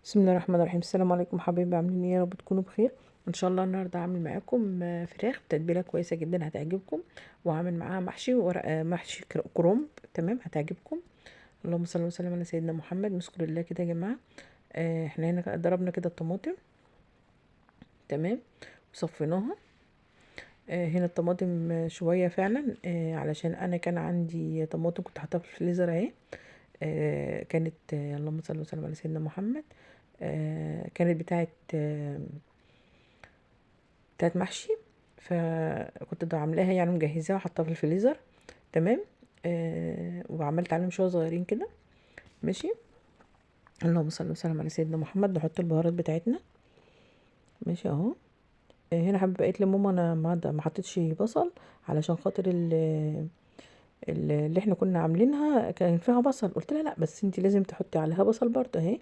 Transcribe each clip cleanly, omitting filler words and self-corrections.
بسم الله الرحمن الرحيم. السلام عليكم حبايبي، عاملين ايه؟ يا رب تكونوا بخير. ان شاء الله النهارده هعمل معاكم فراخ بتتبيله كويسة جدا هتعجبكم، وهعمل معاها محشي ورق محشي كرنب، تمام، هتعجبكم. اللهم صل وسلم على سيدنا محمد. نذكر الله كده يا جماعة. احنا هنا ضربنا كده الطماطم، تمام، وصفيناها. هنا الطماطم شوية فعلا، علشان انا كان عندي طماطم كنت حاطاها في الفريزر اهي. كانت اللهم صل وسلم على سيدنا محمد، كانت بتاعت محشي، فكنت عاملاها يعني مجهزاها وحطاها في الفريزر، تمام. وعملت عليهم شوية صغيرين كده، ماشي. اللهم صل وسلم على سيدنا محمد. نحط البهارات بتاعتنا، ماشي اهو. هنا حبيبه قالت لي ماما انا ما حطيتش بصل علشان خاطر اللي احنا كنا عاملينها كان فيها بصل. قلت لها لا، بس انتي لازم تحطي عليها بصل برضه اهي.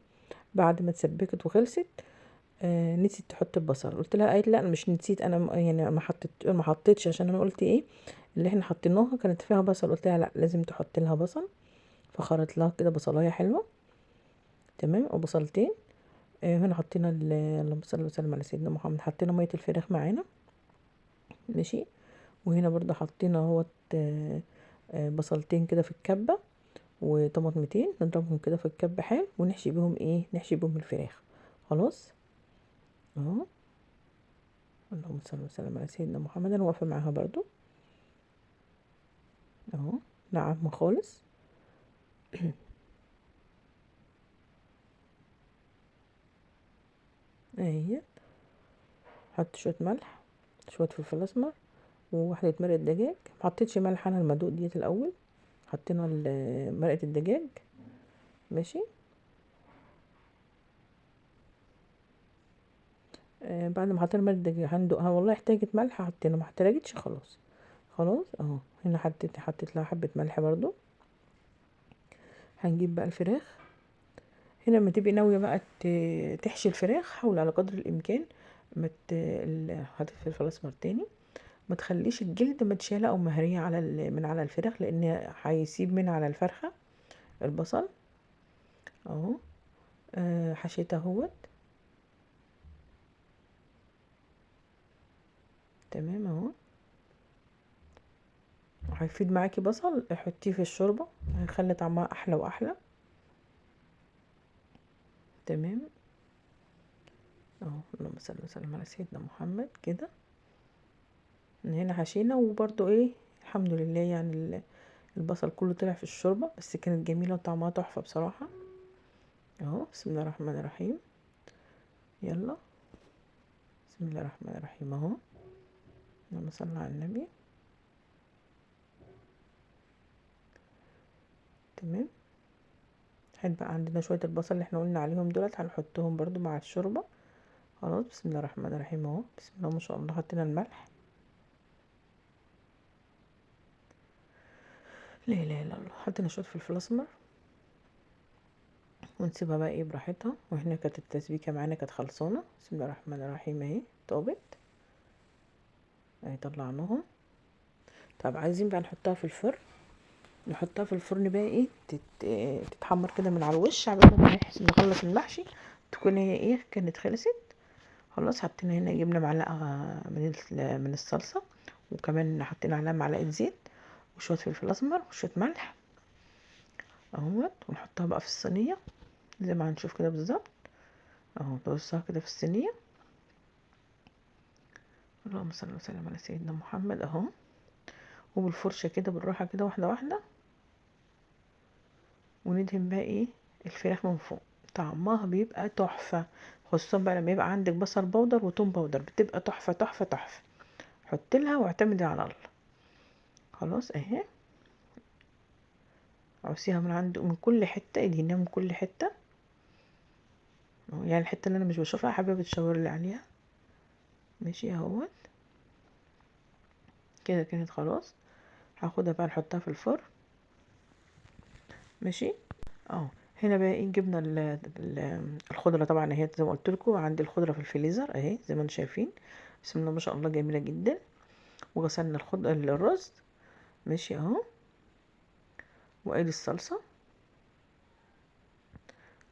بعد ما اتسبكت وخلصت، نسيت تحط البصل. قلت لها، قالت لا انا مش نسيت، انا يعني ما حطيتش عشان انا قلت ايه اللي احنا حطيناها كانت فيها بصل. قلت لها لا، لازم تحط لها بصل. فخرط لها كده بصلايه حلوة، تمام، وبصلتين. هنا حطينا اللهم صل وسلم على سيدنا محمد، حطينا مية الفراخ معانا، ماشي. وهنا برضه حطينا اهوت، بصلتين كده في الكبه وطماطمتين، نضربهم كده في الكبه حلو، ونحشي بيهم ايه، نحشي بيهم الفراخ. خلاص اهو. اللهم صل وسلم على سيدنا محمد. انا واقفة معاها برضو اهو، نعم خالص. اهي حط شوية ملح، شوية فلفل اسمر، وواحدة مرقه دجاج. ما حطيتش ملح انا المدوق ديت الاول، حطينا مرقه الدجاج، ماشي. بعد ما حطينا مرقه الدجاج هندوقها، والله احتاجت ملح حطينا، ما احتاجتش خلاص، خلاص اهو. هنا حطيت لها حبه ملح برضو. هنجيب بقى الفراخ. هنا لما تبقي ناوية بقى تحشي الفراخ، حاولي على قدر الامكان ما حطيت فلفل اسمر تاني، ما تخليش الجلد متشاله او مهريه على من على الفراخ، لان هيسيب من على الفرخه البصل اهو. حشيتها اهوت، تمام اهو. هيفيد معاكي بصل، حطيه في الشوربة، هيخلي طعمها احلى واحلى، تمام اهو. اللهم صل وسلم على سيدنا محمد. كده من هنا حشينا، وبرده ايه الحمد لله يعني البصل كله طلع في الشوربة، بس كانت جميلة وطعمها تحفة بصراحة اهو. بسم الله الرحمن الرحيم. يلا بسم الله الرحمن الرحيم اهو. اللهم صل على النبي. تمام. هيبقى عندنا شوية البصل اللي احنا قلنا عليهم دولت، هنحطهم برضو مع الشوربة. خلاص بسم الله الرحمن الرحيم اهو. بسم الله ما شاء الله. حطينا الملح، لا اله الا الله. حطينا شوية فلفل اسمر، ونسيبها بقى ايه براحتها. وهنا كانت التسبيكه معانا كانت خلصانه. بسم الله الرحمن الرحيم اهي، طابت اهي، طلعناها. طب عايزين بقى نحطها في الفرن، نحطها في الفرن بقى ايه تتحمر كده من على الوش عبال ما نخلص المحشي، تكون هي ايه كانت خلصت خلاص. حطينا هنا جبنا معلقه من الصلصه، وكمان حطينا عليها معلقه زيت وشوية فلفل اسمر وشوية ملح اهوت، ونحطها بقى في الصينية زي ما هنشوف كده بالظبط اهو. نرصها كده في الصينية. اللهم صل وسلم على سيدنا محمد اهو. وبالفرشه كده بالراحة كده واحدة واحدة، وندهن بقى ايه الفراخ من فوق. طعمها بيبقى تحفة، خصوصا بقى لما يبقى عندك بصل بودر وتوم بودر، بتبقى تحفة تحفة تحفة. حط لها واعتمدي على الله. خلاص اهي، عوسيها من عند من كل حتة، ادهنيها من كل حتة، يعني الحتة اللي انا مش بشوفها حابة تشاور لي عليها، ماشي اهوت كده. كانت خلاص. هاخدها بقى نحطها في الفرن، ماشي اهو. هنا بقى ايه جبنا الخضرة طبعا اهي زي ما قلت لكم، عندي الخضرة في الفريزر اهي زي ما انتم شايفين. بسم الله ما شاء الله جميلة جدا. وغسلنا الرز، ماشي اهو. وادي الصلصه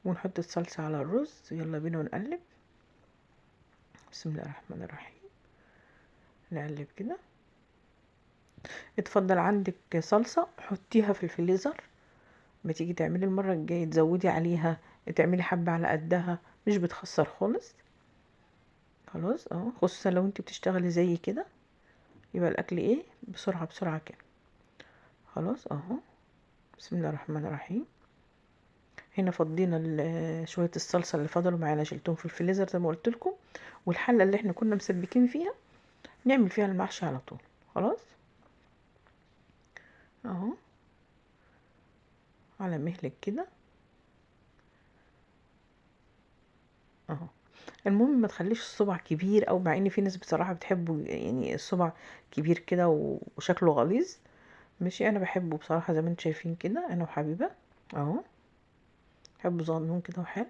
ونحط الصلصة على الرز. يلا بينا ونقلب. بسم الله الرحمن الرحيم. نقلب كده. اتفضل عندك صلصة حطيها في الفريزر، ما تيجي تعملي المرة الجاية تزودي عليها، تعملي حبة على قدها، مش بتخسر خالص. خلاص اهو، خصوصا لو انت بتشتغلي زي كده يبقى الاكل ايه بسرعة بسرعة كده. خلاص اهو، بسم الله الرحمن الرحيم. هنا فضينا شوية الصلصة اللي فضلوا معانا، شلتهم في الفريزر زي ما قلت لكم، والحلة اللي احنا كنا مسبكين فيها نعمل فيها المحشي على طول. خلاص اهو، على مهلك كده اهو. المهم ما تخليش الصبع كبير، او مع ان في ناس بصراحة بتحبه يعني الصبع كبير كده وشكله غليظ، ماشي. انا بحبه بصراحة زي ما انتم شايفين كده، انا وحبيبة اهو، بحبه صغنون كده وحلو.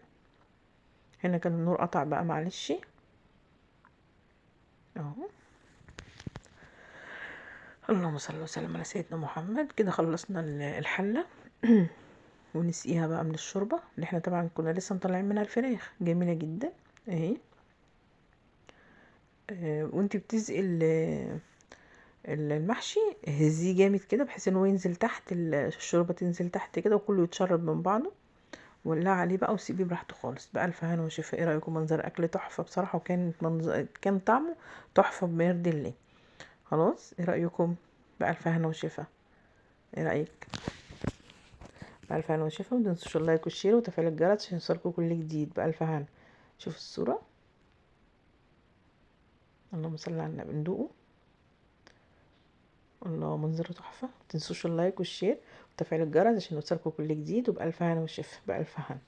هنا كان النور قطع بقى معلش اهو. اللهم صل وسلم على سيدنا محمد. كده خلصنا الحلة ونسقيها بقى من الشوربة اللي احنا طبعا كنا لسه مطلعين منها الفراخ، جميلة جدا اهي. وانتي بتسقي المحشي هزيه جامد كده بحيث ان هو ينزل تحت، الشوربة تنزل تحت كده وكله يتشرب من بعضه. ولع عليه بقى وسيبيه براحته خالص. بألف هنا وشفا. ايه رأيكم؟ منظر اكل تحفة بصراحة، وكان كان طعمه تحفة بما يرضي الله. خلاص ايه رأيكم؟ بألف هنا وشفا. ايه رأيك؟ بألف هنا وشفا. متنسوش ال like وال share وتفعيل الجرس عشان يوصلكوا كل جديد. بألف هنا. شوف الصورة، اللهم صل على النبي. ندوقه، الله منظره تحفة. متنسوش ال like وال share وتفعيل الجرس عشان يوصلكوا كل جديد. وبألف هنا وشفا. بألف هنا.